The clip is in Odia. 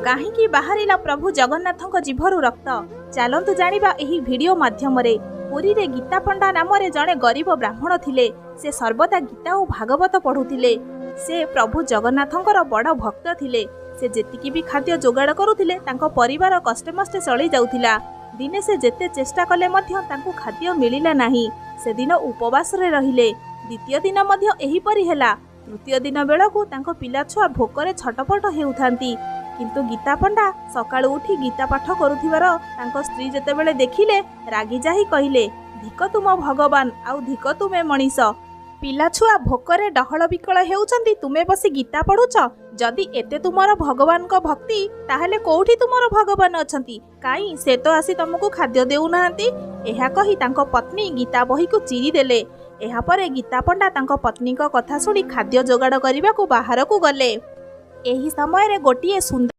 କାହିଁକି ବାହାରିଲା ପ୍ରଭୁ ଜଗନ୍ନାଥଙ୍କ ଜିଭରୁ ରକ୍ତ? ଚାଲନ୍ତୁ ଜାଣିବା ଏହି ଭିଡିଓ ମାଧ୍ୟମରେ। ପୁରୀରେ ଗୀତା ପଣ୍ଡା ନାମରେ ଜଣେ ଗରିବ ବ୍ରାହ୍ମଣ ଥିଲେ। ସେ ସର୍ବଦା ଗୀତା ଓ ଭାଗବତ ପଢୁଥିଲେ। ସେ ପ୍ରଭୁ ଜଗନ୍ନାଥଙ୍କର ବଡ଼ ଭକ୍ତ ଥିଲେ। ସେ ଯେତିକି ବି ଖାଦ୍ୟ ଯୋଗାଡ଼ କରୁଥିଲେ, ତାଙ୍କ ପରିବାର କଷ୍ଟେମଷ୍ଟେ ଚଳି ଯାଉଥିଲା। ଦିନେ ସେ ଯେତେ ଚେଷ୍ଟା କଲେ ମଧ୍ୟ ତାଙ୍କୁ ଖାଦ୍ୟ ମିଳିଲା ନାହିଁ। ସେଦିନ ଉପବାସରେ ରହିଲେ। ଦ୍ୱିତୀୟ ଦିନ ମଧ୍ୟ ଏହିପରି ହେଲା। ତୃତୀୟ ଦିନ ବେଳକୁ ତାଙ୍କ ପିଲାଛୁଆ ଭୋକରେ ଛଟପଟ ହେଉଥାନ୍ତି, କିନ୍ତୁ ଗୀତା ପଣ୍ଡା ସକାଳୁ ଉଠି ଗୀତା ପାଠ କରୁଥିବାର ତାଙ୍କ ସ୍ତ୍ରୀ ଯେତେବେଳେ ଦେଖିଲେ, ରାଗି ଯାଇ କହିଲେ, ଧିକ ତୁମ ଭଗବାନ ଆଉ ଧିକ ତୁମେ ମଣିଷ। ପିଲାଛୁଆ ଭୋକରେ ଡହଳ ବିକଳ ହେଉଛନ୍ତି, ତୁମେ ବସି ଗୀତା ପଢୁଛ। ଯଦି ଏତେ ତୁମର ଭଗବାନଙ୍କ ଭକ୍ତି, ତାହେଲେ କୋଉଠି ତୁମର ଭଗବାନ ଅଛନ୍ତି? କାଇଁ ସେ ତ ଆସି ତମକୁ ଖାଦ୍ୟ ଦେଉନାହାନ୍ତି। ଏହା କହି ତାଙ୍କ ପତ୍ନୀ ଗୀତା ବହିକୁ ଚିରିଦେଲେ। ଏହାପରେ ଗୀତା ପଣ୍ଡା ତାଙ୍କ ପତ୍ନୀଙ୍କ କଥା ଶୁଣି ଖାଦ୍ୟ ଯୋଗାଡ଼ କରିବାକୁ ବାହାରକୁ ଗଲେ। ଏହି ସମୟରେ ଗୋଟିଏ ସୁନ୍ଦର